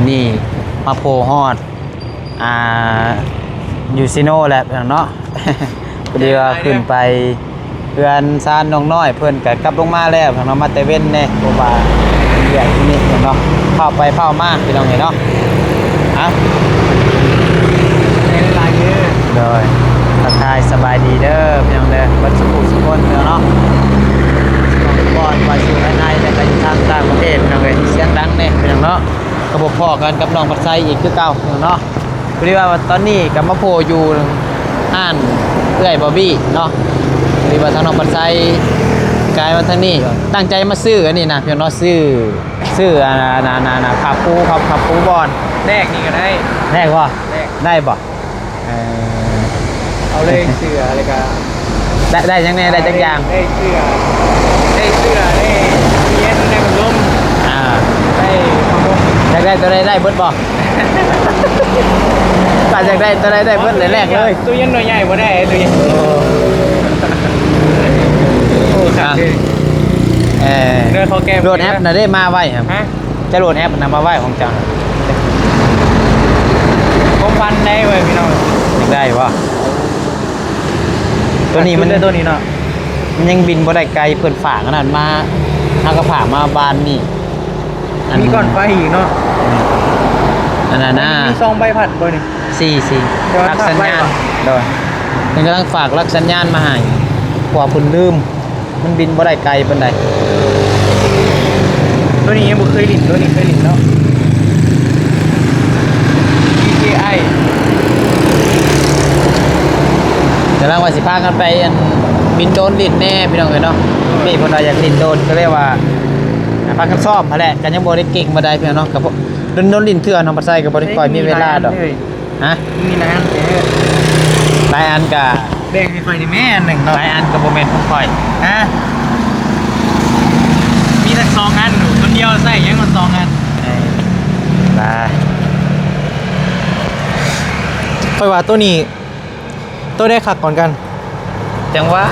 ນີ້ມາໂພຮອດ ອ່າ ຢູຊິໂນແລ້ວເນາະ. ພໍດີວ່າຂຶ້ນໄປເຮືອນຊານນ້ອງນ້ອຍ ເພິ່ນກະກັບລົງມາແລ້ວເນາະ, ມາແຕ່ເວັນແດ່ ເພາະວ່າວຽກຢູ່ນີ້ເນາະ, ຟ້າວໄປຟ້າວມາ ພີ່ນ້ອງເອີຍເນາະ. ເອົາ ໂດຍ ທັກທາຍສະບາຍດີເດີພີ່ນ້ອງເດີ ເບິດສຸຜູ້ສຸຄົນເດີເນາະ, ບໍ່ວ່າຢູ່ພາຍໃນ ແລະ ກະຢູ່ທາງຕ່າງປະເທດ ພີ່ນ້ອງເອີຍ. ສຽງດັງແດ່ພີ່ນ້ອງເນາະ, ກະພົບພໍ້ກັນກັບນ້ອງພັດໄຊອີກຄືເກົ່າເນາະ. ພໍດີວ່າຕອນນີ້ກະມາໂພຢູ່ຮ້ານເອື້ອຍບອບບີເນາະ, ພໍດີວ່າທາງນ້ອງພັດໄຊກາຍມາທາງນີ້ ຕັ້ງໃຈມາຊື້ອັນນີ້ນະ ພີ່ນ້ອງເນາະ, ຊື້ ຊື້ອັນ ອັນ ອັນ ອັນ ຜ້າປູ ຜ້າ ຜ້າປູບ່ອນ. ແລກນີ້ກະໄດ້. ແລກບໍ່? ແລກ ໄດ້ບໍ່? ເອີ ເອົາເລີຍ ເສື້ອ ແລ້ວກະ ໄດ້ ໄດ້ຫຍັງແດ່? ໄດ້ຈັກຢ່າງ? ໄດ້ເສື້ອ ໄດ້ເສື້ອ ໄດ້ເຢັນ ໄດ້ພັດລົມ ອ່າ ໄດ້ຜ້າຫົ່ມ. ຢາກໄດ້ໂຕໃດໄດ້ເບິດບໍ່? ຖ້າຢາກໄດ້ໂຕໃດໄດ້ເບິດເລີຍ ແລກເລີຍ. ຕູ້ເຢັນໜ່ວຍໃຫຍ່ບໍ່ໄດ້ ຕູ້ເຢັນ. ໂອ້ ໂອ້ ຄັກເລີຍ. ເອີ ໂຫຼດແອັບນະເດ້ ມາໄວຫະ? ຈະໂຫຼດແອັບນຳມາໄວ້ຂອງເຈົ້າ. ຄວາມຝັນໄດ້ເວີຍພີ່ນ້ອງ. ຢາກໄດ້ບໍ່? ໂຕນີ້ມັນ ໂຕນີ້ເນາະ ມັນຍັງບິນບໍ່ໄດ້ໄກ, ເພິ່ນຝາກອັນນັ້ນມາ ເຮົາກະຝາກມາບ້ານນີ້. ອັນ ມີກ້ອນໄຟອີກເນາະ. ອັນນັ້ນນະ ມີສອງໃບພັດບໍ່ນີ້? ສີ່ ສີ່ ແຕ່ວ່າ ລັກສັນຍານ ໂດຍ ເພິ່ນກຳລັງຝາກລັກສັນຍານມາໃຫ້ ເພາະວ່າເພິ່ນລືມ. ມັນບິນບໍ່ໄດ້ໄກປານໃດ. ໂຕນີ້ຍັງບໍ່ເຄີຍຫຼິ້ນ, ໂຕນີ້ເຄີຍຫຼິ້ນແລ້ວ. ດີເຈໄອ ກຳລັງວ່າຊິພາກັນໄປ ອັນ ບິນໂດຣນຫຼິ້ນແດ່ພີ່ນ້ອງເອີຍເນາະ. ນີ້ເພິ່ນວ່າຢາກຫຼິ້ນໂດຣນ ກະເລີຍວ່າພາກັນຊ້ອມຫັ້ນແຫຼະ, ກະຍັງບໍ່ໄດ້ເກັ່ງປານໃດພີ່ນ້ອງເນາະ. ກະດົນໆຫຼິ້ນເທື່ອ, ນ້ອງພັດໄຊກະບໍ່ໄດ້ຄ່ອຍມີເວລາດອກ. ຮະ? ມີຫຼາຍອັນແທ້. ຫຼາຍອັນກະແບ່ງໃຫ້ຂ້ອຍນີ້ແມ້ອັນໜຶ່ງເນາະ. ຫຼາຍອັນກະບໍ່ແມ່ນຂອງຂ້ອຍ. ຮະ? ມີຕັ້ງສອງອັນ, ຄົນດຽວໃຊ້ຫຍັງມັນສອງອັນ. ເອີ ໄດ້. ຂ້ອຍວ່າໂຕນີ້ ໂຕໃດຄັກກວ່າກັນ? ຈັ່ງວ່າ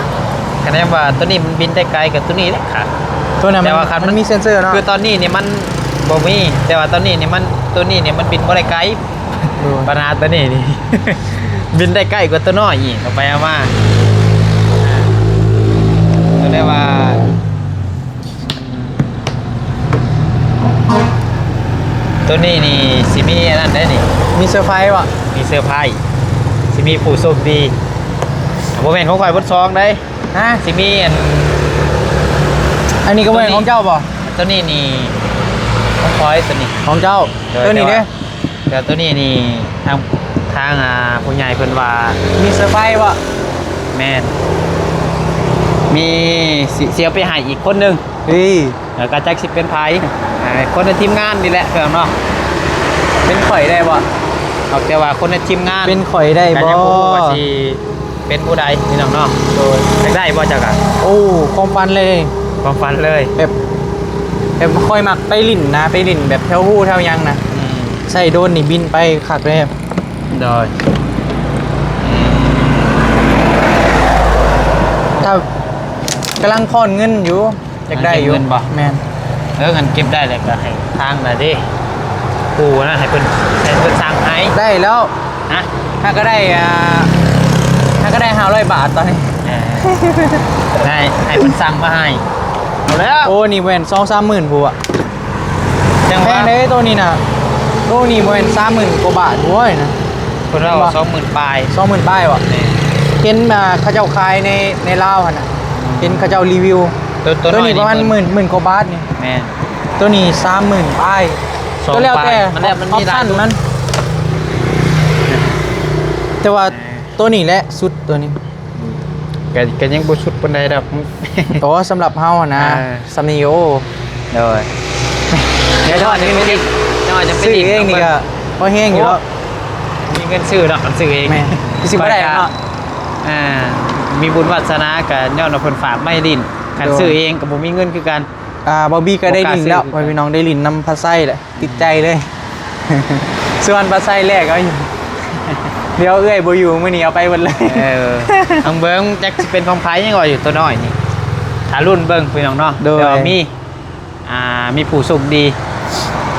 ກະແນມວ່າໂຕນີ້ມັນບິນໄດ້ໄກກະໂຕນີ້ແຫຼະຄັກ. ໂຕນັ້ນ ແຕ່ວ່າຄັນມັນ ມັນມີເຊັນເຊີເນາະ. ຄືຕອນນີ້ນີ້ມັນບໍ່ມີ, ແຕ່ວ່າຕອນນີ້ນີ້ມັນ ໂຕນີ້ນີ້ມັນບິນບໍ່ໄດ້ໄກ. ໂດຍ. ບັນຫາໂຕນີ້ນີ້ ບິນໄດ້ໄກກວ່າໂຕນ້ອຍອີກ, ເອົາໄປເອົາມາ ກະໄດ້ວ່າ ໂຕນີ້ນີ້ຊິມີອັນນັ້ນໄດ໋ນີ້. ມີເຊີໄພບໍ່? ມີເຊີໄພ, ຊິມີຜູ້ໂຊກດີ. ບໍ່ແມ່ນຂອງຂ້ອຍເບິດຊອງໄດ໋. ຮະ? ຊິມີອັນ ອັນນີ້ກະບໍ່ແມ່ນຂອງເຈົ້າບໍ່? ໂຕນີ້ນີ້ຂອງຂ້ອຍ ໂຕນີ້ຂອງເຈົ້າ. ໂຕນີ້ເດ້. ແຕ່ໂຕນີ້ນີ້ທາງ ທາງ ອ່າ ຜູ້ໃຫຍ່ເພິ່ນວ່າ ມີເຊີໄພບໍ່? ແມ່ນ ມີ ຊິ ຊິເອົາໄປໃຫ້ອີກຄົນໜຶ່ງ. ເອີ ແລ້ວກະຈັກຊິເປັນໃຜ ອ່າ ຄົນໃນທີມງານນີ້ແຫຼະເພື່ອນເນາະ. ເປັນຂ້ອຍໄດ້ບໍ່? ເອົາແຕ່ວ່າຄົນໃນທີມງານ ເປັນຂ້ອຍໄດ້ບໍ່? ກະຍັງບໍ່ຮູ້ວ່າຊິເປັນຜູ້ໃດພີ່ນ້ອງເນາະ. ໂດຍ. ຢາກໄດ້ບໍ່ເຈົ້າກະ? ໂອ້ ຄວາມຝັນເລີຍ. ຄວາມຝັນເລີຍ. ແບບ ແບບຂ້ອຍມັກໄປຫຼິ້ນນະ, ໄປຫຼິ້ນແບບແຖວພູແຖວຫຍັງນະ. ອືມ. ໃຊ້ໂດຣນນີ້ບິນໄປຄັກເລີຍ. ໂດຍ. ອືມ. ຖ້າ ກຳລັງຄ້ອນເງິນຢູ່. ຢາກໄດ້ຢູ່. ຫາເກັບເງິນບໍ່? ແມ່ນ. ເອີ ຄັນເກັບໄດ້ແລ້ວກະໃຫ້ທາງນະເດ້ ຜູ້ນະ ໃຫ້ເພິ່ນ ໃຫ້ເພິ່ນສັ່ງໃຫ້. ໄດ້ແລ້ວ. ຮະ? ຫາກະໄດ້ ອ່າ ຫາກະໄດ້ຫ້າຮ້ອຍບາດຕອນນີ້. ເອີ ໄດ້ ໃຫ້ເພິ່ນສັ່ງມາໃຫ້. ເອົາແລ້ວ. ໂອ້ ນີ້ແມ່ນສອງສາມໝື່ນພຸ້ນ. ຈັ່ງວ່າ ແພງເດ້ໂຕນີ້ນະ. ໂຕນີ້ບໍ່ແມ່ນສາມໝື່ນກວ່າບາດໂວ້ຍນະ. ເພິ່ນເວົ້າສອງໝື່ນປາຍ. ສອງໝື່ນປາຍບໍ່? ແມ່ນ. ເຫັນ ອ່າ ເຂົາເຈົ້າຂາຍໃນ ໃນລາວຫັ້ນນະ. ອືມ. ເຫັນເຂົາເຈົ້າຣີວິວ. ໂຕ ໂຕ ໂຕນີ້ປະມານໝື່ນ ໝື່ນກວ່າບາດນີ້. ແມ່ນ. ໂຕນີ້ສາມໝື່ນປາຍ. ສອງ ໂຕແລ້ວແຕ່ ມັນແລ້ວ ມັນມີຫຼາຍ ອອບຊັນມັນ. ແຕ່ວ່າ ເອີ ໂຕນີ້ແຫຼະສຸດ ໂຕນີ້. ອືມ. ກະ ກະຍັງບໍ່ສຸດປານໃດດອກ. ໂອ້ ສຳລັບເຮົາຫັ້ນນະ. ເອີ. ສ່ຳນີ້ ໂອ້ ໂດຍ. ດຽວນ້ອຍຈະໄປຫຼິ້ນ ນ້ອຍຈະໄປຫຼິ້ນ ຊື້ເອງນີ້ກະພໍແຮງຢູ່ດອກ. ໂອ້ ມີເງິນຊື້ດອກ ຄັນຊື້ເອງ. ແມ່ນ. ຊິບໍ່ໄດ້ດອກເນາະ. ອ່າ ມີບຸນວາດສະໜາກະຍ້ອນວ່າເພິ່ນຝາກມາໃຫ້ຫຼິ້ນ. ຄັນ ໂດຍ ຊື້ເອງກະບໍ່ມີເງິນຄືກັນ. ອ່າ ບອບບີກະໄດ້ຫຼິ້ນແລ້ວ ພໍ່ແມ່ພີ່ນ້ອງ ໄດ້ຫຼິ້ນນຳພາໄຊແຫຼະ. ຕິດໃຈເລີຍ. ຊວນພາໄຊແລກເອົາຢູ່. ດຽວເອື້ອຍບໍ່ຢູ່ ມື້ນີ້ເອົາໄປເບິດເລີຍ. ເອີ ລອງເບິ່ງ ຈັກຊິເປັນຂອງໃຜ ຍັງວ່າຢູ່ໂຕນ້ອຍນີ້. ຖ້າລຸ້ນເບິ່ງພີ່ນ້ອງເນາະ. ໂດຍ. ແຕ່ວ່າມີ ອ່າ ມີຜູ້ໂຊກດີ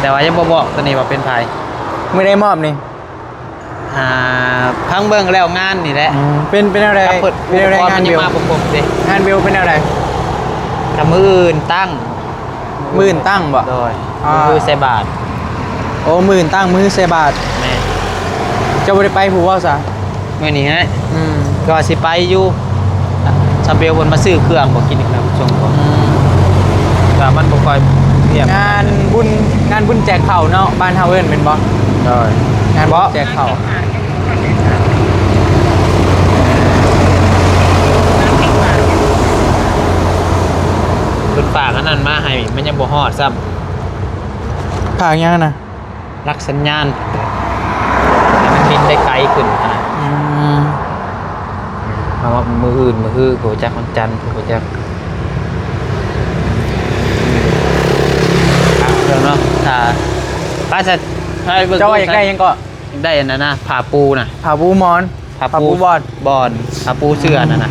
ແຕ່ວ່າຍັງບໍ່ບອກໂຕນີ້ວ່າເປັນໃຜ. ມື້ໃດມອບນີ້? ອ່າ ຟັງເບິ່ງແລ້ວງານນີ້ແຫຼະ. ອືມ ເປັນ ເປັນແນວໃດ? ກັບເພິ່ນ ເປັນແນວໃດ ອຸປະກອນມັນຍັງມາບໍ່ຄົບເດ້. ງານບິວເປັນແນວໃດ? ກະມື້ອື່ນຕັ້ງ. ມື້ອື່ນຕັ້ງບໍ? ໂດຍ. ອ່າ ມື້ໃສ່ບາດ. ໂອ້ ມື້ອື່ນຕັ້ງ ມື້ໃສ່ບາດ. ແມ່ນ. ເຈົ້າບໍ່ໄດ້ໄປພຸ້ນບໍ່ຊະ? ມື້ນີ້ໃຫ້ ອືມ ກໍວ່າຊິໄປຢູ່ ຊາເບວເພິ່ນມາຊື້ເຄື່ອງບໍ່ ກິນນຳສົ່ງບໍ່. ອືມ ກໍມັນບໍ່ຄ່ອຍວຽກ. ງານບຸນ ງານບຸນແຈກເຂົ້າເນາະ ບ້ານເຮົາເອີ້ນແມ່ນບໍ່? ໂດຍ. ງານບຸນແຈກເຂົ້າ ເພິ່ນຝາກອັນນັ້ນມາໃຫ້ ມັນຍັງບໍ່ຮອດຊ້ຳ. ຝາກຫຍັງນະ? ລັກສັນຍານ ໃຫ້ມັນບິນໄດ້ໄກຂຶ້ນນະ. ອືມ ເພາະວ່າມື້ອື່ນ ມື້ຮື ບໍ່ຈັກວັນຈັນ ບໍ່ຈັກ ເບິ່ງເນາະ. ຖ້າ ໄປຊະ ໄປເບິ່ງ. ເຈົ້າວ່າຢາກໄດ້ຫຍັງເກາະ? ຢາກໄດ້ອັນນັ້ນນະ ຜ້າປູນະ ຜ້າປູໝອນ. ຜ້າປູ ຜ້າປູບອນ ບອນ ຜ້າປູເສື່ອນັ້ນນະ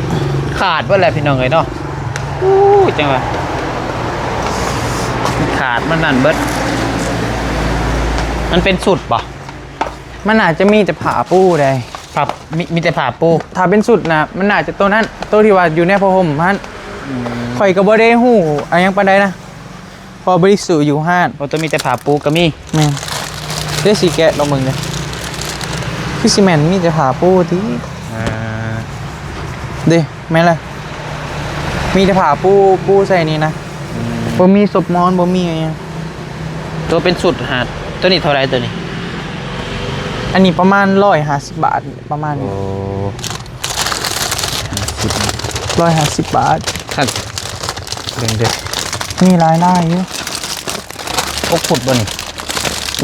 ຂາດເບິດແລ້ວພີ່ນ້ອງເອີຍເນາະ. ໂອ້ຍ ຈັ່ງວ່າ ຂາດມັນນັ້ນເບິດ. ມັນເປັນຊຸດບໍ່? ມັນອາດຈະມີແຕ່ຜ້າປູໃດ໋. ຜ້າ ມີ ມີແຕ່ຜ້າປູ. ຖ້າເປັນຊຸດນະ ມັນໜ້າຈະໂຕນັ້ນ ໂຕທີ່ວ່າຢູ່ໃນຜ້າຫົ່ມຫັ້ນ. ອືມ ຂ້ອຍກໍບໍ່ໄດ້ຮູ້ຫຍັງປານໃດນະ. ພໍບໍລິສຸຢູ່ຮ້ານ. ໂອ້ ໂຕມີແຕ່ຜ້າປູກໍມີ. ແມ່ນ. ເດ້ ຊິແກະລອງເບິ່ງເດ້. ຄືຊິແມ່ນມີແຕ່ຜ້າປູຕິ? ເອີ ເດ້ ແມ່ນແຫຼະ. ມີແຕ່ຜ້າປູ ປູໃສ່ນີ້ນະ. ອືມ ບໍ່ມີສົບໝອນ ບໍ່ມີຫຍັງ. ໂຕເປັນຊຸດຫາ ໂຕນີ້ເທົ່າໃດໂຕນີ້? ອັນນີ້ປະມານຮ້ອຍຫ້າສິບບາດ ປະມານນີ້. ໂອ້ ຫ້າສິບ ຮ້ອຍຫ້າສິບບາດ. ຄັນ ເບິ່ງເດີ້ ມີຫຼາຍລາຍຢູ່. ຫົກຟຸດບໍ່ນີ້?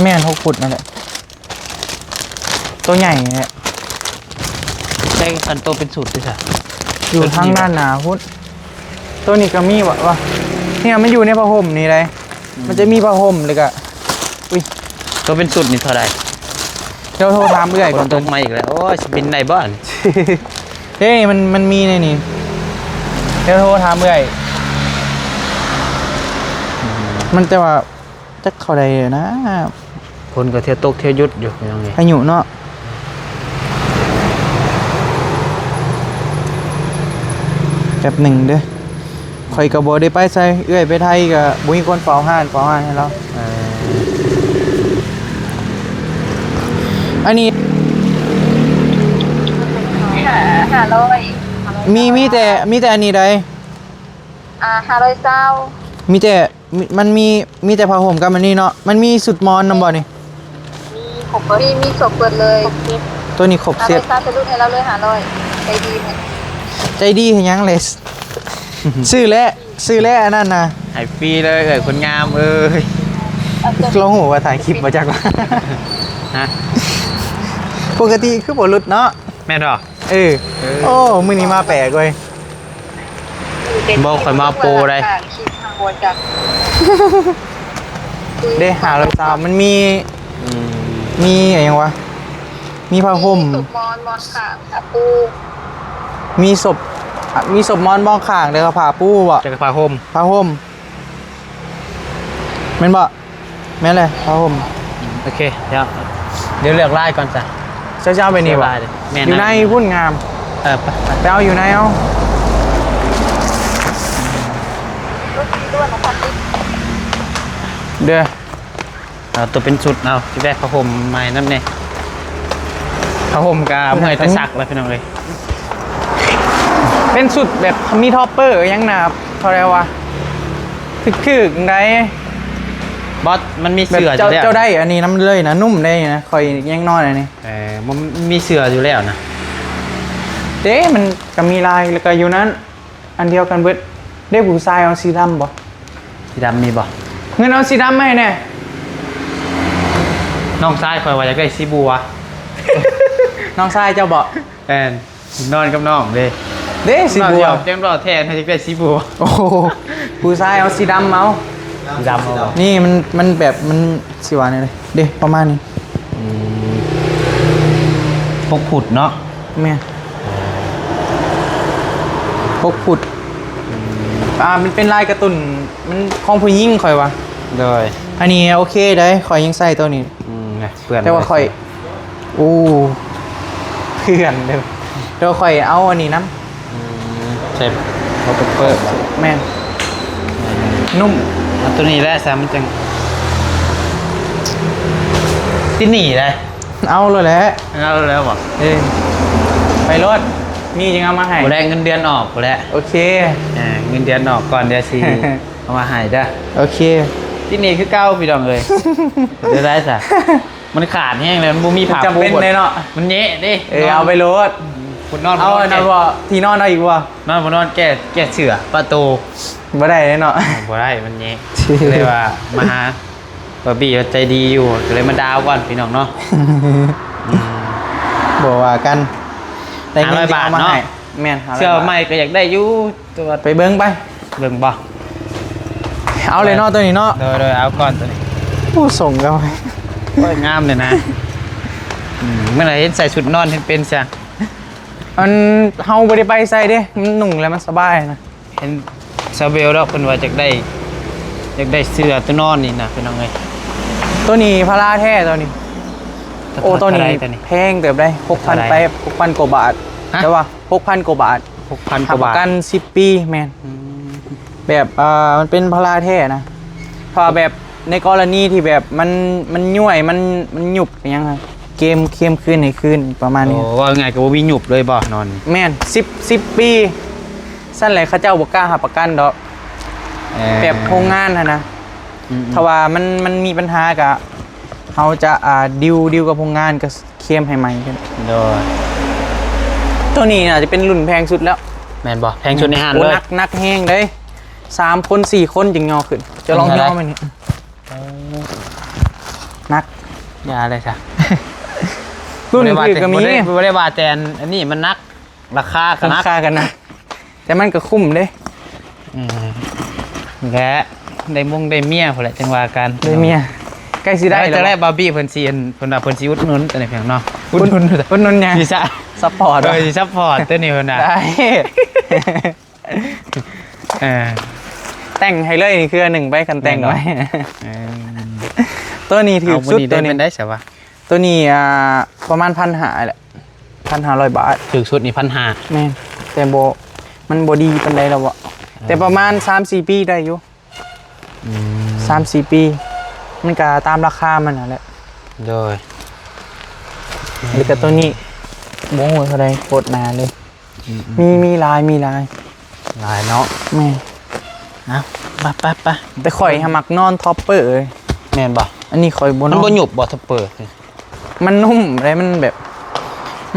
ແມ່ນ ຫົກຟຸດນັ້ນແຫຼະ ໂຕໃຫຍ່ແຫຼະ. ໃສ່ຄັນໂຕເປັນຊຸດຕິຊະ? ຢູ່ທາງດ້ານໜ້າພຸ້ນ. ໂຕນີ້ກໍມີວະ ວະ ນີ້ມັນຢູ່ໃນຜ້າຫົ່ມນີ້ໃດ໋. ອືມ ມັນຈະມີຜ້າຫົ່ມ ແລ້ວກໍ ອຸ້ຍ ໂຕເປັນຊຸດນີ້ເທົ່າໃດ? ດຽວໂທຖາມເອື້ອຍກ່ອນ. ຝົນຕົກມາອີກແລ້ວ. ໂອ້ຍ ຊິບິນໄດ້ບໍ່ອັນ? ເດ້ ມັນ ມັນມີໃນນີ້. ດຽວໂທຖາມເອື້ອຍ. ອືມ ມັນ ແຕ່ວ່າຈັກເທົ່າໃດນະ. ຝົນກໍເທື່ອຕົກເທື່ອຢຸດຢູ່ ພີ່ນ້ອງເອີຍ. ພາຍຸເນາະ. ແປັບໜຶ່ງເດີ້. ຂ້ອຍກໍບໍ່ໄດ້ໄປໃສ ເອື້ອຍໄປໄທກໍບໍ່ມີຄົນເຝົ້າຮ້ານ ເຝົ້າຮ້ານໃຫ້ລາວ. ເອີ ອັນນີ້ ຫ້າຮ້ອຍ ມີ ມີແຕ່ ມີແຕ່ອັນນີ້ໃດ໋. ອ່າ ຫ້າຮ້ອຍຊາວ ມີແຕ່ ມີ ມັນມີ ມີແຕ່ຜ້າຫົ່ມກັບອັນນີ້ເນາະ. ມັນມີຊຸດໝອນນຳບໍ່ນີ້? ມີຄົບເບິດ ມີ ມີຄົບເບິດເລີຍ. ໂຕນີ້ຄົບເຊັດ. ຫ້າຮ້ອຍຊາວ ໃສ່ຫຼຸດໃຫ້ລາວເລີຍຫ້າຮ້ອຍ. ໃຈດີແທ້ ໃຈດີເຮັດຫຍັງເລີຍ. ຊື້ແຫຼະ ຊື້ແຫຼະອັນນັ້ນນະ ໃຫ້ຟຣີເລີຍ ເອີຍ ຄົນງາມເອີຍ. ລາວຮູ້ວ່າຖ່າຍຄລິບບໍ່ຈັກວ່າ ຮະ ປົກກະຕິຄືບໍ່ຫຼຸດເນາະ. ແມ່ນບໍ່? ເອີ ເອີ ໂອ້ ມື້ນີ້ມາແປກເວີຍ. ບໍ່ ຂ້ອຍມາໂປໄດ໋. ເດ້ ຫ້າຮ້ອຍຊາວ ມັນມີ ອືມ ມີຫຍັງວະ? ມີຜ້າຫົ່ມ ມີສົບໝອນ ໝອນຂ້າງ ຜ້າປູ ມີສົບ ອະ ມີສົບໝອນໝອນຂ້າງ ແລ້ວກໍຜ້າປູບໍ? ແລ້ວກໍຜ້າຫົ່ມ ຜ້າຫົ່ມ ແມ່ນບໍ່? ແມ່ນແຫຼະ ຜ້າຫົ່ມ. ໂອເຄ ດຽວ ດຽວເລືອກລາຍກ່ອນຊະ. ເຈົ້າຊິເອົາແບບນີ້ບໍ່? ແມ່ນ ຢູ່ໃນພຸ້ນງາມ. ເອີ ໄປ ໄປ ໄປເອົາຢູ່ໃນເອົາ. ເດີ ເອົາຕົວເປັນຊຸດ ເອົາ ຊິແບກຜ້າຫົ່ມໃໝ່ນຳແດ່. ຜ້າຫົ່ມກະເມື່ອຍແຕ່ຊັກແລ້ວ ພີ່ນ້ອງເອີຍ. ເປັນຊຸດແບບມີທັອບເປີຫຍັງນະ ເຂົາເອີ້ນວ່າ ຖືກໆໄດ໋. ບໍ່ ມັນມີເສື້ອຢູ່ແລ້ວ. ເຈົ້າ ເຈົ້າໄດ້ອັນນີ້ນຳເລີຍນະ ນຸ້ມໄດ໋ນະ ຂ້ອຍຍັງນອນອັນນີ້. ເອີ ມັນມີເສື້ອຢູ່ແລ້ວນະ. ເດ້ ມັນກະມີລາຍ ແລ້ວກະຢູ່ນັ້ນ ອັນດຽວກັນເບິດ. ເດ້ ຜູ້ຊາຍເອົາສີດຳບໍ່? ສີດຳມີບໍ່? ເງິນເອົາສີດຳມາໃຫ້ແດ່. ນ້ອງຊາຍຂ້ອຍວ່າຢາກໄດ້ສີບົວ. ນ້ອງຊາຍເຈົ້າບໍ່? ແມ່ນ. ນອນກັບນ້ອງເດ້. ເດ້ ສີບົວ. ນ້ອງຢອກ ແຈ້ມຫຼໍ່ແທ້ ໃຫ້ຢາກໄດ້ສີບົວ. ໂອ້ໂຫ ຜູ້ຊາຍເອົາສີດຳເອົາ. ສີດຳເອົາ. ນີ້ມັນ ມັນແບບ ມັນຊິວ່າແນວໃດເດ້ ປະມານນີ້. ອືມ ຫົກຟຸດເນາະ. ແມ່ນ ຫົກຟຸດ. ອືມ ອ່າ ມັນເປັນລາຍກາຕູນ ມັນຂອງຜູ້ຍິງຂ້ອຍວ່າ. ໂດຍ. ອັນນີ້ໂອເຄໄດ໋ ຂ້ອຍຍັງໃຊ້ໂຕນີ້ ອືມ ເປື້ອນ ແຕ່ວ່າຂ້ອຍ ໂອ້ ເປື້ອນເດີ ແຕ່ວ່າຂ້ອຍເອົາອັນນີ້ນຳ ອືມ ໃສ່ໂປເປີ ແມ່ນ ນຸ້ມ ເອົາໂຕນີ້ແຫຼະຊະ ມັນຈັ່ງຕິດໜີ້ໄດ໋ ເອົາໂລດແຫຼະ ເອົາແລ້ວບໍ່ ເອີ ໄປໂລດ ມີຈັ່ງເອົາມາໃຫ້ ບໍ່ໄດ້ ເງິນເດືອນອອກພຸ້ນແຫຼະ ໂອເຄ ເອີ ເງິນເດືອນອອກກ່ອນ ດຽວຊິ ເອົາມາໃຫ້ເດີ ໂອເຄ ທີ່ນີ້ຄືເກົ່າພີ່ນ້ອງເອີຍ ເຮັດໄດ້ຊະ ມັນຂາດແຮງແລ້ວ ມັນບໍ່ມີຜ້າປູ ມັນຈຳເປັນເດ້ເນາະ ມັນແຍະເດ້ ເອີ ນອນ ເອົາໄປໂລດ ພຸ້ນນອນ ເອົາອັນນັ້ນບໍ່ ທີ່ນອນເອົາອີກບໍ່ ນອນບໍ່ນອນ ແກ້ ແກ້ເສື້ອປະຕູ ບໍ່ໄດ້ເດ້ເນາະ ບໍ່ໄດ້ ມັນແຍະ ກໍເລີຍວ່າມາຫາບາບີ ໃຈດີຢູ່ ກໍເລີຍມາດາວກ່ອນພີ່ນ້ອງເນາະ ອືມ ບໍ່ວ່າກັນ ໄດ້ເງິນ ຫ້າຮ້ອຍບາດເນາະ ເອົາມາໃຫ້ ແມ່ນ ຫ້າຮ້ອຍ ເສື້ອໃໝ່ກໍຢາກໄດ້ຢູ່ ແຕ່ວ່າ ໄປເບິ່ງໄປ ເບິ່ງບໍ່ ເອົາເລີຍເນາະ ໂຕນີ້ເນາະ ໂດຍໆ ເອົາກ່ອນໂຕນີ້ ໂອ້ ສົ່ງກໍ ໂອ້ຍ ງາມເລີຍນະ ອືມ ມື້ໃດເຫັນໃສ່ຊຸດນອນເຫັນເປັນຊະ ອັນ ເຮົາບໍ່ໄດ້ໄປໃສເດ້ ມັນນຸ່ງແລ້ວມັນສະບາຍນະ ເຫັນຊາວເບວດອກເພິ່ນວ່າຢາກໄດ້ ຢາກໄດ້ເສື້ອໂຕນອນນີ້ນະ ພີ່ນ້ອງເອີຍ ໂຕນີ້ພາລາແທ້ໂຕນີ້ ໂອ້ ໂຕນີ້ ເທົ່າໃດໂຕນີ້ ແພງເຕີບໄດ໋ ຫົກພັນ ເທົ່າໃດ ແປດ ຫົກພັນກວ່າບາດ ຮະ ແຕ່ວ່າ ຫົກພັນກວ່າບາດ ຫົກພັນກວ່າບາດ ຮັບປະກັນສິບປີ ແມ່ນ ອືມ ແບບ ເອີ ມັນເປັນພາລາແທ້ນະ ເພາະວ່າແບບໃນກໍລະນີທີ່ແບບມັນ ມັນຍ້ວຍ ມັນ ມັນຫຍຸບຫຍັງ ເກມ ເກມຄືນໃຫ້ຄືນປະມານນີ້ ໂອ້ ເວົ້າງ່າຍໆ ກໍບໍ່ມີຫຍຸບເລີຍບໍ່ ນອນ ແມ່ນ ສິບ ສິບປີ ຊັ້ນແຫຼະ ເຂົາເຈົ້າບໍ່ກ້າຮັບປະກັນດອກ ເອີ ແບບໂຮງງານຫັ້ນນະ ອືມໆ ຖ້າວ່າມັນ ມັນມີບັນຫາກະ ເຮົາຈະ ອ່າ ດິວ ດິວກັບໂຮງງານ ກໍເຄມໃຫ້ໃໝ່ ໂດຍ ໂຕນີ້ໜ້າຈະເປັນລຸ້ນແພງສຸດແລ້ວ ແມ່ນບໍ່ ແພງສຸດໃນຮ້ານເລີຍ ໂອ້ ໜັກ ໜັກແຮງເດ້ ສາມຄົນ ສີ່ຄົນຈຶ່ງຍໍຂຶ້ນ ຈະລອງຍໍໄໝນີ້ ເອີ ໜັກ ຢ່າເລີຍຊະ ລຸ້ນຖືກກໍມີ ບໍ່ໄດ້ວ່າແຕ່ ບໍ່ໄດ້ວ່າແຕ່ອັນນີ້ມັນໜັກ ລາຄາກໍໜັກ ລາຄາກໍໜັກ ແຕ່ມັນກໍຄຸ້ມເດ້ ອືມ ແລະ ໄດ້ມົງໄດ້ເມຍພຸ້ນແຫຼະ ຈັ່ງວ່າກັນ ໄດ້ເມຍ ໃກ້ຊິໄດ້ແລ້ວ ແລ້ວບາບີເພິ່ນຊິ ເພິ່ນວ່າເພິ່ນຊິອຸດໜູນ ອັນນີ້ພີ່ນ້ອງເນາະ ອຸດໜູນ ອຸດໜູນຫຍັງ ຊິ ຊັບພອດ ເອີ ຊິຊັບພອດໂຕນີ້ເພິ່ນວ່າ ໄດ້ ເອີ ແຕ່ງໃຫ້ເລີຍ ນີ້ຄືອັນໜຶ່ງໄປ ຄັນແຕ່ງໄວ້ ແມ່ນບໍ່ ເອີ ໂຕນີ້ຖືກສຸດ ເອົາ ໂຕນີ້ ເປັນໄດ້ຊະວະ ໂຕນີ້ ອ່າ ປະມານພັນຫ້າແຫຼະ ພັນຫ້າຮ້ອຍບາດ ຖືກສຸດນີ້ພັນຫ້າ ແມ່ນ ແຕ່ບໍ່ ມັນບໍ່ດີປານໃດແລ້ວເວາະ ເອີ ແຕ່ປະມານສາມສີ່ປີໄດ້ຢູ່ ອືມ ສາມສີ່ປີ ມັນກະຕາມລາຄາມັນຫັ້ນແຫຼະ ໂດຍ ແລ້ວກະໂຕນີ້ ບໍ່ຮູ້ເທົ່າໃດ ໂຄດໜາເລີຍ ອືມໆ ມີ ມີຫຼາຍ ມີຫຼາຍ ຫຼາຍເນາະ ແມ່ນ ເອົາ ໄປໆໆ ແຕ່ຂ້ອຍຫາມັກນອນທັອບເປີ ແມ່ນບໍ່ ອັນນີ້ຂ້ອຍບໍ່ນອນ ມັນບໍ່ຫຍຸບບໍ່ທັອບເປີ ມັນນຸ້ມເດ້ ມັນແບບ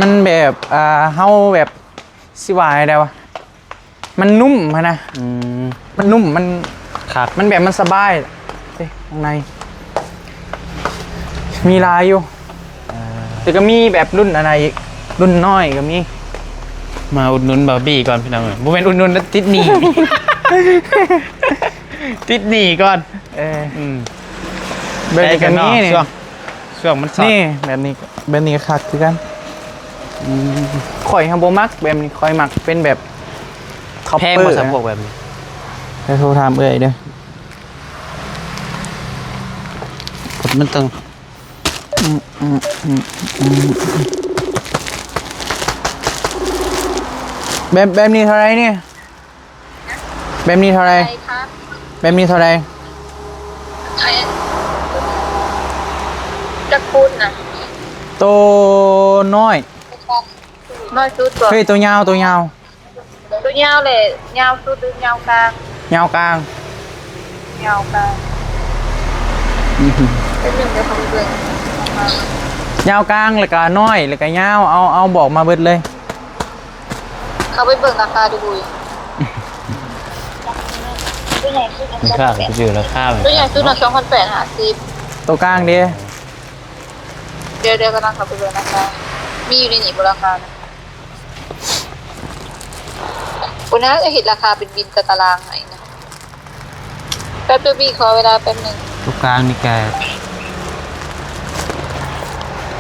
ມັນແບບ ອ່າ ເຮົາແບບ ຊິວ່າແນວໃດວະ ມັນນຸ້ມຫັ້ນນະ ອືມ ມັນນຸ້ມ ມັນຄັກ ມັນແບບມັນສະບາຍເດ້ ຂ້າງໃນ ມີຫຼາຍຢູ່ ເອີ ແຕ່ກໍມີແບບລຸ້ນອັນໃດອີກ ລຸ້ນນ້ອຍກໍມີ ມາອຸດໜູນບາບີກ່ອນພີ່ນ້ອງເອີຍ ບໍ່ແມ່ນອຸດໜູນ ຕິດໜີ້ ຕິດໜີ້ກ່ອນ ເອີ ອືມ ແບບນີ້ກໍມີນີ້ ຊ່ວງ ຊ່ວງມັນຊັອດ ນີ້ ແບບນີ້ ແບບນີ້ກໍຄັກຄືກັນ ອືມ ຂ້ອຍຫາບໍ່ມັກແບບນີ້ ຂ້ອຍມັກເປັນແບບທັອບເປີ ແພງບໍ່ ນະ ພວກແບບນີ້ ໄປໂທຖາມເອື້ອຍເດີ ມັນຕ້ອງ ອືມ ອືມ ອືມ ອືມ ແບບ ແບບນີ້ເທົ່າໃດນີ້? ແບບນີ້ເທົ່າໃດ? ໃຜຄະ? ແບບນີ້ເທົ່າໃດ? ໃຜ? ຈັກຟຸດນະ? ໂຕນ້ອຍ ນ້ອຍສຸດບໍ່? ເຮີ້ຍ ໂຕຍາວ ໂຕຍາວ ໂຕຍາວແຫຼະ ຍາວສຸດຫຼືຍາວກາງ? ຍາວກາງ ຍາວກາງ ອືຮຶ ເປັນໜຶ່ງເດີ ເຂົາໄປເບິ່ງ ຍາວກາງ ແລ້ວກະນ້ອຍ ແລ້ວກະຍາວ ເອົາ ເອົາບອກມາເບິດເລີຍ. ເຂົ້າໄປເບິ່ງລາຄາດູບຸຍ ລາຄາ ຄືລາຄາ ຕົວໃຫຍ່ສຸດນະ ສອງພັນແປດ ຫ້າສິບ ຕົວກາງເດ? ດຽວ ດຽວກຳລັງເຂົ້າໄປເບິ່ງລາຄາ ມີຢູ່ໃນນີ້ບໍ່ລາຄານະ? ບໍ່ນາຈະເຮັດລາຄາເປັນບິນຕາຕະລາງໃຫ້ນະ. ແປັບເດີ ບີ ຂໍເວລາແປັບໜຶ່ງ. ຕົວກາງນີ້ກະ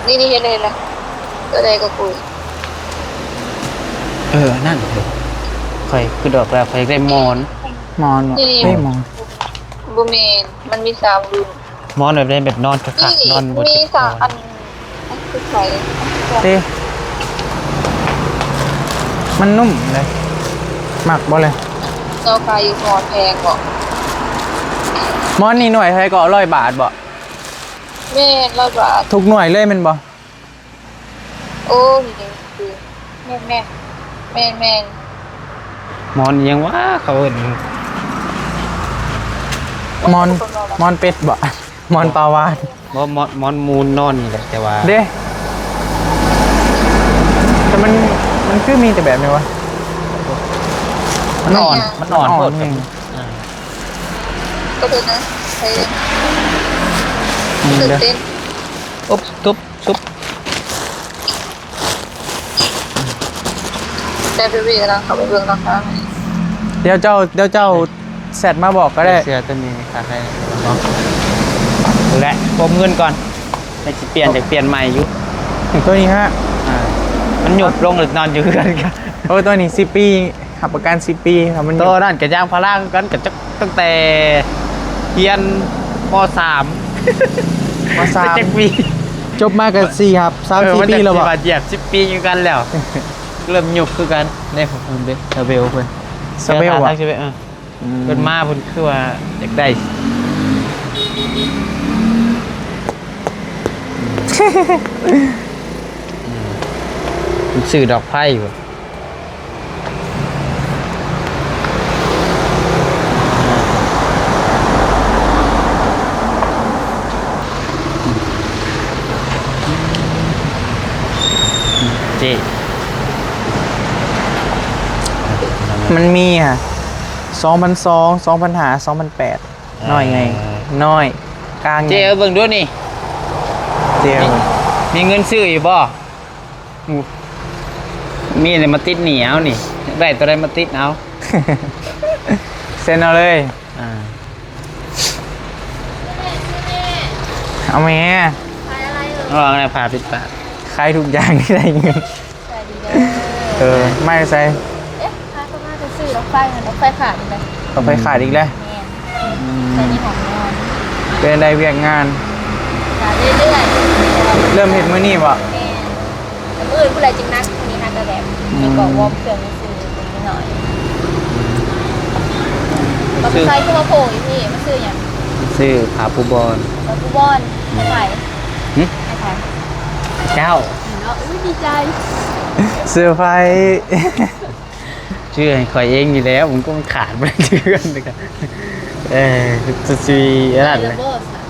ນີ້ ນີ້ ເຫັນແລ້ວ ເຫັນແລ້ວ ຕົວໃດກໍຄຸຍ. ເອີ ອັນນັ້ນ ຂ້ອຍຄິດອອກແລ້ວ ຂ້ອຍຢາກໄດ້ໝອນ. ໝອນບໍ່? ນີ້ ເອີ ໝອນ ບໍ່ແມ່ນ ມັນມີສາມລຸ້ນ. ນອນແບບໃດ ແບບນອນຄັກໆ ນີ້ ນອນບໍ່ ມີ ເຈັບຄໍ ສາ ອັນ ອັນຄືໃສ ເດ້ ມັນນຸ້ມເດ້ ມັກບໍ່ເລີຍ? ເຈົ້າຂາຍຢູ່ ໝອນແພງບໍ່? ໝອນນີ້ໜ່ວຍເທົ່າໃດເກາະ? ຮ້ອຍບາດບໍ່? ແມ່ນ ຮ້ອຍບາດ ທຸກໜ່ວຍເລີຍແມ່ນບໍ່? ໂອ້ ນີ້ເດ້ ຄື ແມ່ນໆ ແມ່ນໆ ໝອນຫຍັງຫວາ ເຂົາເອີ້ນ ໝອນ ໝອນເປັດບໍ່? ໝອນປາຫວານ ບໍ່ ໝອນ ໝອນມູນນອນນີ້ແຫຼະ ແຕ່ວ່າ ເດ້ ແຕ່ມັນ ມັນຄືມີແຕ່ແບບນີ້ຫວາ? ມັນອ່ອນ ມັນອ່ອນ ມັນອ່ອນໂພດ ແຮງ ອ່າ ກໍເປັນນະ ໃສ່ ອືມ ຕື່ນເຕັ້ນ ເດີ ອຸບ ຕຸບ ຊຸບ ແຕ່ໄປເວລາເຂົາໄປເບິ່ງລາຄາໃຫ້ ດຽວເຈົ້າ ດຽວເຈົ້າແຊັດມາບອກກໍໄດ້ ເສື້ອຕົວນີ້ຄັກແທ້ ແລະ ປົມເງິນກ່ອນ ແລ້ວຊິປ່ຽນ ຢາກປ່ຽນໃໝ່ຢູ່ ຕົວນີ້ຮະ ອ່າ ມັນຍຸບລົງ ແລ້ວນອນຢູ່ເຮືອນ ໂອ້ ຕົວນີ້ສິບປີ ຮັບປະກັນສິບປີ ຖ້າມັນ ໂຕນັ້ນກໍຢາງພາລາຄືກັນ ກໍຈັກ ຕັ້ງແຕ່ຮຽນ ມໍສາມ ມໍສາມ ຈັກປີ ຈົບມາກໍສີ່ ຮັບ ສາມສີ່ປີແລ້ວບໍ່? ເອີ ມັນຈັກຊິວ່າຢຽບສິບປີຄືກັນແລ້ວ ເລີ່ມຍຸບຄືກັນເດ້ ເພິ່ນເດ້ ຊາເວວເພິ່ນ ຊາເວວ ເອີ ເພິ່ນມາເພິ່ນຄືວ່າຢາກໄດ້ ອືມ ເພິ່ນຊື້ດອກໄຟພຸ້ນ. ເຈ້ ມັນມີຫະ ສອງພັນສອງ ສອງພັນຫ້າ ສອງພັນແປດ ນ້ອຍໃຫຍ່ ເອີ ນ້ອຍ ກາງ ເຈ້ ໃຫຍ່ ເບິ່ງດູນີ້ ເຈ້ ມີ ມີເງິນຊື້ຢູ່ບໍ່? ມີແລ້ວມາຕິດໜີ້ເອົານີ້ ຢາກໄດ້ຕົວໃດມາຕິດເອົາ ເຊັນເອົາເລີຍ ອ່າ ເອົາແມ່ ຂາຍອະໄລເອີຍ? ເອົາອັນນັ້ນຜ້າປິດປາກ ຂາຍທຸກຢ່າງທີ່ໄດ້ເງິນ ຂາຍດີເດີ ເອີ ມາແຕ່ໃສ? ເອະ ພາເຂົ້າມາແຕ່ຊື້ດອກໄຟຫັ້ນ ດອກໄຟຂາດອີກແລ້ວ ດອກໄຟຂາດອີກແລ້ວ ແມ່ນ ອືມ ໃສ່ໃນຫ້ອງນອນ ເປັນໃດວຽກງານ? ກະເລື້ອຍໆ ເລີ່ມເຮັດມື້ນີ້ບໍ່? ແມ່ນ ແຕ່ມື້ອື່ນພຸ້ນແຫຼະຈຶ່ງໜັກ ມື້ນີ້ຫາກະແບບ ອືມ ແລ້ວກໍວອມເຄື່ອງຊື່ໆ ໜ້ອຍ ບັກໄຊຄືວ່າໂຜຢູ່ພີ້ ມາຊື້ຫຍັງ? ຊື້ຜ້າປູບອນ ຜ້າປູບອນ ອືມ ໃຫ້ໃຜ? ຫຶ? ໃຫ້ໃຜ? ເຈົ້າ ເນາະ ອຸ້ຍ ດີໃຈ ເຊີໄພ ຊື້ໃຫ້ຂ້ອຍເອງນີ້ແຫຼະ ມັນກໍຂາດບໍ່ໄດ້ເທື່ອ ເອີ ຊິອັນນັ້ນແຫຼະ ໄດ້ແລ້ວບໍ່ຊະ?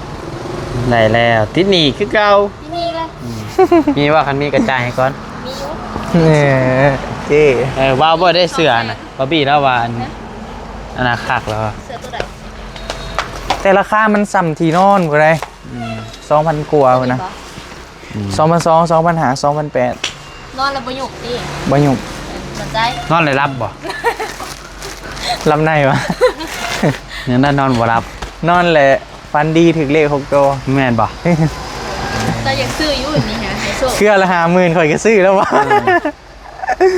ໄດ້ແລ້ວ ຕິດໜີ້ຄືເກົ່າ ມີອີກແລ້ວ ອືມ ມີວ່າ ຄັນມີກະຈ່າຍໃຫ້ກ່ອນ ມີຢູ່ ເອີ ໂອເຄ ເອີ ວ່າບໍ່ໄດ້ເສື້ອນະ ບາບີລາວວ່າອັນ ຮະ ອັນນັ້ນຄັກແລ້ວ ເສື້ອໂຕໃດ? ແຕ່ລາຄາມັນສ່ຳທີ່ນອນພຸ້ນໃດ໋ ອືມ ສອງພັນກວ່າພຸ້ນນະ ໂຕນີ້ບໍ່? ອືມ ສອງພັນສອງ ສອງພັນຫ້າ ສອງພັນແປດ ນອນແລ້ວບໍ່ຫຍຸກຕິ? ບໍ່ຫຍຸກ ເອີ ໝັ້ນໃຈ ນອນແລ້ວຫຼັບບໍ່? ຫຼັບໃນຫວາ? ຍັງໄດ້ນອນບໍ່ຫຼັບ ນອນແລ້ວຝັນດີ ຖືກເລກຫົກໂຕ ແມ່ນບໍ່? ເຈົ້າຢາກຊື້ຢູ່ນີ້ຫະ ໃຫ້ໂຊກ ເທື່ອລະຫ້າໝື່ນ ຂ້ອຍກໍຊື້ແລ້ວຫວາ ເອີ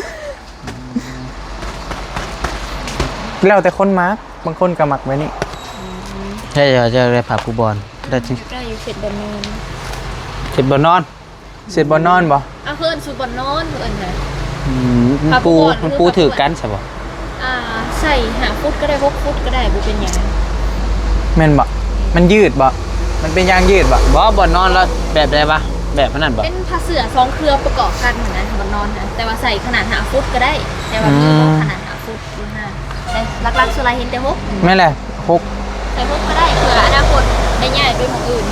ແລ້ວແຕ່ຄົນມັກ ບາງຄົນກໍມັກແບບນີ້ ອືມ ໃຊ່ ເຈົ້າໄດ້ຜ້າປູບອນ ໄດ້ຈິງ ໄດ້ຢູ່ເຂດບ່ອນນອນ ເຂດບ່ອນນອນ ເຂດບ່ອນນອນບໍ່? ອ່າ ເພິ່ນສູ່ບ່ອນນອນ ເພິ່ນນະ ອືມ ມັນປູ ມັນປູຖືກກັນຊະບໍ່? ອ່າ ໃສ່ຫ້າຟຸດກໍໄດ້ ຫົກຟຸດກໍໄດ້ ບໍ່ເປັນຫຍັງ ແມ່ນບໍ່? ມັນຍືດບໍ່? ມັນເປັນຢາງຍືດບໍ່? ບໍ່ ບ່ອນນອນລະແບບໃດວະ? ແບບນັ້ນບໍ່? ເປັນຜ້າເສື່ອສອງເຄືອປະກອບກັນຫັ້ນນະ ບ່ອນນອນນະ ແຕ່ວ່າໃສ່ຂະໜາດຫ້າຟຸດກໍໄດ້ ແຕ່ວ່າມີບໍ່ ອືມ ຂະໜາດຫ້າຟຸດຢູ່ຫັ້ນນະ ແຕ່ຫຼັກໆສ່ວນຫຼາຍເຫັນແຕ່ຫົກ ແມ່ນແຫຼະ ຫົກ ໃສ່ຫົກກໍໄດ້ ເພື່ອອະນາຄົດໄດ້ຍ້າຍໄປໝ່ອງອື່ນ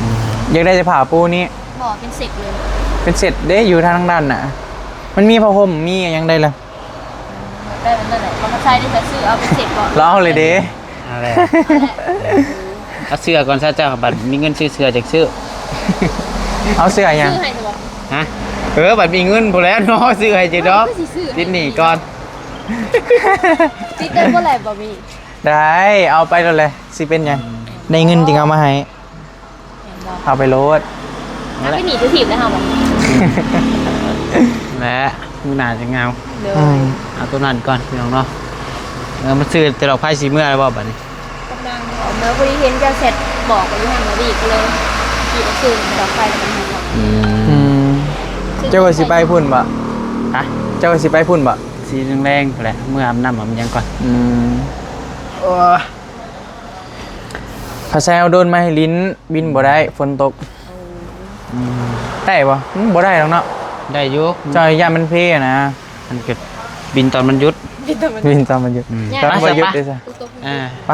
ອືມ ຢາກໄດ້ແຕ່ຜ້າປູນີ້ ບໍ່ ເປັນເຊັດເລີຍ ເປັນເຊັດເດ້ ຢູ່ທາງດ້ານໜ້າ ມັນມີຜ້າຫົ່ມ ມີຫຍັງໄດ້ລະ ໄດ້ແບບນັ້ນແຫຼະ ບໍ່ໃສ່ໄດ້ ຊື້ເອົາເປັນເຊັດບໍ່ ລອງເລີຍເດ້ ເອົາແຫຼະ ເອົາແຫຼະ ເອົາເສື້ອກ່ອນຊະ ເຈົ້າບັດມີເງິນຊື້ເສື້ອຈັ່ງຊື້ ເອົາເສື້ອຫຍັງ? ຊື້ໃຫ້ບໍ່? ຮະ? ເອີ ບັດມີເງິນພຸ້ນແຫຼະເນາະ ຊື້ໃຫ້ເຈົ້າດອກ ຕິດໜີ້ກ່ອນ ຕິດໄດ້ບໍ່ແຫຼະ ບໍ່ມີ ໄດ້ ເອົາໄປໂລດແຫຼະ ຊິເປັນຫຍັງ ໄດ້ເງິນຈຶ່ງເອົາມາໃຫ້ ເອົາໄປໂລດ ເອົາໄປໜີໄປຖີບໄດ້ເຮົາບໍ່ ແລະ ມື້ໜ້າຈະເອົາ ໂດຍ ອືມ ເອົາໂຕນັ້ນກ່ອນພີ່ນ້ອງເນາະ ເອີ ມາຊື້ແຕ່ດອກໄຟຊິເມືອແລ້ວບໍ່ບັດນີ້ ກຳລັງເອົາເມືອ ພໍດີເຫັນເຈົ້າແຊັດ ບອກວ່າຢູ່ຫັ້ນບໍ່ດີ ກໍເລີຍຂີ່ລົດຊື້ດອກໄຟແລ້ວກໍມາບອກ. ອືມ ອືມ ເຈົ້າກໍຊິໄປພຸ້ນບໍ່? ຮະ? ເຈົ້າກໍຊິໄປພຸ້ນບໍ່? ສີແລງໆ ພຸ້ນແຫຼະ ເມືອອາບນ້ຳອາບຫຍັງກ່ອນ. ອືມ ໂອ້ຍ ພາແຊວໂດນມາໃຫ້ຫຼິ້ນ ບິນບໍ່ໄດ້ ຝົນຕົກ. ອືມ ໄດ້ບໍ່? ອືມ ບໍ່ໄດ້ດອກເນາະ. ໄດ້ຢູ່ ເຈົ້າຢ້ານມັນເພນະ. ມັນກໍບິນຕອນມັນຢຸດ ບິນຕອນມັນຢຸດ. ອືມ ຕອນມັນບໍ່ຢຸດເດ້ຊະ. ອ່າ ໄປ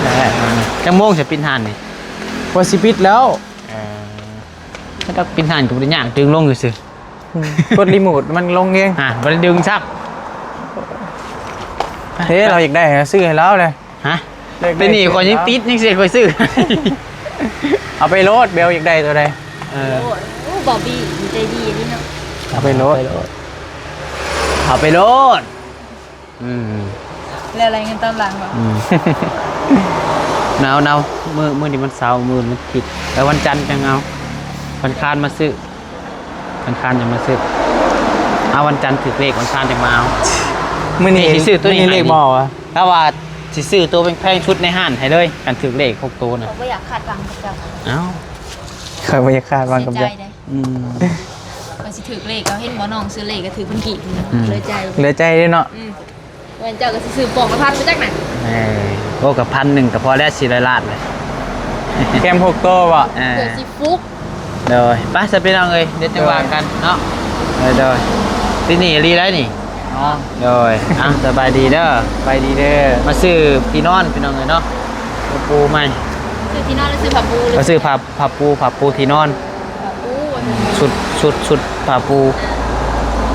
ໄດ້ ຈັກໂມງຊິປິດຮ້ານນີ້? ວ່າຊິປິດແລ້ວ. ເອີ ແລ້ວປິດຮ້ານກໍບໍ່ໄດ້ຍາກ ດຶງລົງຊື່ໆ. ອືມ ກົດຣີໂມດມັນລົງເອງ. ອ່າ ບໍ່ໄດ້ດຶງຊ້ຳ. ເອີ ລາວຢາກໄດ້ ຊື້ໃຫ້ລາວເລີຍ. ຮະ? ເປັນໜີ້ຂ້ອຍຍັງຕິດ ຍັງຊິໃຫ້ຂ້ອຍຊື້. ເອົາໄປໂລດ ເບວຢາກໄດ້ຕົວໃດ. ເອີ ໂອ້ ບາບີໃຈດີນີ້ເນາະ. ເອົາໄປໂລດ ເອົາໄປໂລດ. ອືມ ແລ້ວໄລ່ເງິນຕາມຫຼັງບໍ່? ອືມ ເອົາ ເອົາ ມື້ ມື້ນີ້ວັນເສົາ ມື້ວັນອາທິດ ແລ້ວວັນຈັນຈັ່ງເອົາ ວັນຄານມາຊື້. ວັນຄານຈັ່ງມາຊື້. ເອົາ ວັນຈັນຖືກເລກ ວັນຄານຈັ່ງມາເອົາ. ມື້ນີ້ ມື້ນີ້ເລກບໍ່ອອກຫວາ? ລາວວ່າຊິຊື້ໂຕແພງໆ ສຸດໃນຮ້ານໃຫ້ເລີຍ ຄັນຖືກເລກຫົກໂຕນະ. ຂ້ອຍບໍ່ຢາກຄາດຫວັງກັບເຈົ້າ. ເອົ້າ ຂ້ອຍບໍ່ຢາກຄາດຫວັງກັບເຈົ້າ. ເສຍໃຈເດ້. ອືມ ຂ້ອຍຊິຖືກເລກ ເຈົ້າເຫັນບໍ່ ນ້ອງຊື້ເລກກໍຖືກເພິ່ນກີບ. ອືມ ເຫຼືອໃຈ ເຫຼືອໃຈເດ້ເນາະ. ອືມ ແມ່ນ ເຈົ້າກໍຊິຊື້ປອກລະພັນໄປຈັກນະ. ເອີ ໂອ້ ກໍພັນໜຶ່ງກໍພໍແລ້ວ ສີ່ຮ້ອຍລ້ານເລີຍ ແຖມຫົກໂຕບໍ່? ເອີ ເພື່ອຊິຟຸກ. ໂດຍ ໄປຊະພີ່ນ້ອງເອີຍ ດຽວຈັ່ງວ່າກັນເນາະ. ໂດຍ ໂດຍ ຕິດໜີ້ອີ່ຫຼີໄດ໋ນີ້. ອໍ ໂດຍ ອ່ະ ສະບາຍດີເດີ ສະບາຍດີເດີ. ມາຊື້ທີ່ນອນພີ່ນ້ອງເອີຍເນາະ ມາປູໃໝ່. ຊື້ທີ່ນອນຫຼືຊື້ຜ້າປູ? ມາຊື້ຜ້າ ຜ້າປູ ຜ້າປູທີ່ນອນ. ຜ້າປູ ຊຸດ ຊຸດ ຊຸດຜ້າປູ.